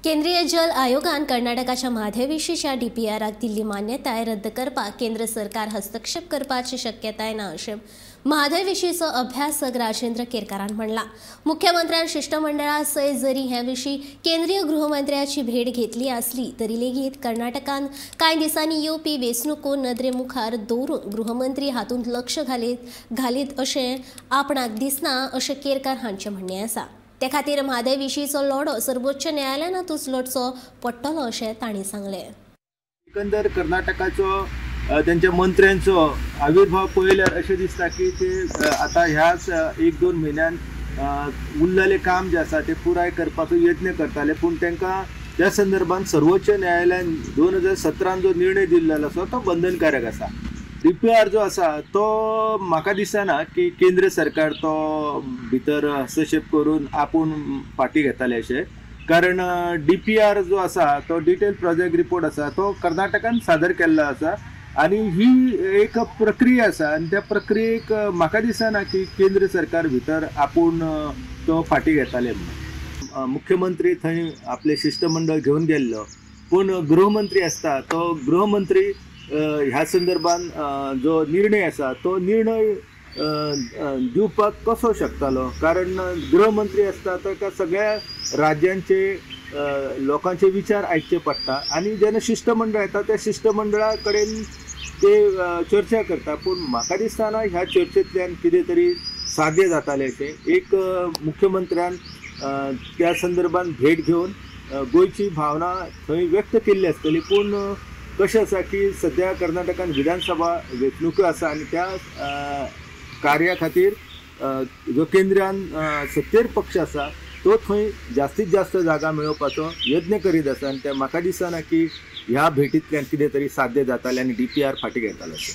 केंद्रीय जल आयोगान कर्नाटकाच्या म्हादय विशींच्या डीपीआराक दिल्ली मान्यताय रद्द करपाक केंद्र सरकार हस्तक्षेप करपाची शक्यताय ना अशें म्हादय विशींचो अभ्यासक राजेंद्र केरकारान म्हणलां. मुख्यमंत्र्यान शिष्टमंडळा सयत जरी हे विशीं केंद्रीय गृहमंत्र्याची भेट घेतली आसली तरी लेगीत कर्नाटकान कांय दिसांनी येवपी वेंचणुको नदरे मुखार दवरून गृहमंत्री हातूंत लक्ष घालीत अशें आपणाक दिसना अशें केरकार हांचें म्हणणें आसा. ते खातीर म्हादय विशींचो लढो सर्वोच्च न्यायालयातूच लढचो पडटलो अशें तांणी सांगलें. एकंदर कर्नाटकाचो त्यांच्या मंत्र्यांचो आविर्भाव पळयल्यार अशें दिसता की ते आतां ह्याच 1-2 म्हयन्यान उरलेलें काम जें आसा तें पुराय करपाचो यत्न करताले, पूण तांकां त्या संदर्भात सर्वोच्च न्यायालयान 2017 जो निर्णय दिल्लो आसा तो बंधनकारक आसा. डीपीआर जो आसा तो म्हाका दिसना की केंद्र सरकार तो भितर हस्तक्षेप करून आपूण फाटी घेताले अशें, कारण डीपीआर जो आसा तो डिटेल प्रोजेक्ट रिपोर्ट आसा तो कर्नाटकान सादर केल्लो आसा आनी ही एक प्रक्रिया आसा आनी त्या प्रक्रियेक म्हाका दिसना की केंद्र सरकार भितर आपूण तो फाटी घेताले म्हणून. मुख्यमंत्री थंय आपलें शिष्टमंडळ घेवन गेल्लो, पूण गृहमंत्री आसता तो गृहमंत्री ह्या संदर्भान जो निर्णय आसा तो निर्णय दिवपाक कसो शकतालो, कारण गृहमंत्री आसता ताका सगळ्या राज्यांचे लोकांचे विचार आयकचे पडटा आनी जेन्ना शिष्टमंडळ येता त्या शिष्टमंडळा कडेन ते चर्चा करता, पूण म्हाका दिसतना ह्या चर्चेंतल्यान कितें तरी साध्य जातालें अशें. एक मुख्यमंत्र्यान त्या संदर्भान भेट घेवन गोंयची भावना थंय व्यक्त केल्ली आसतली, पूण कशें आसा की सद्या कर्नाटकान विधानसभा वेंचणुको आसा आनी त्या कार्या खातीर जो केंद्रान सत्तेर पक्ष आसा तो थंय जास्तीत जास्त जागा मेळोवपाचो यत्न करीत आसा आनी ते म्हाका दिसना की ह्या भेटींतल्यान कितें तरी साध्य जातालें आनी डीपीआर फाटीं घेताले अशें.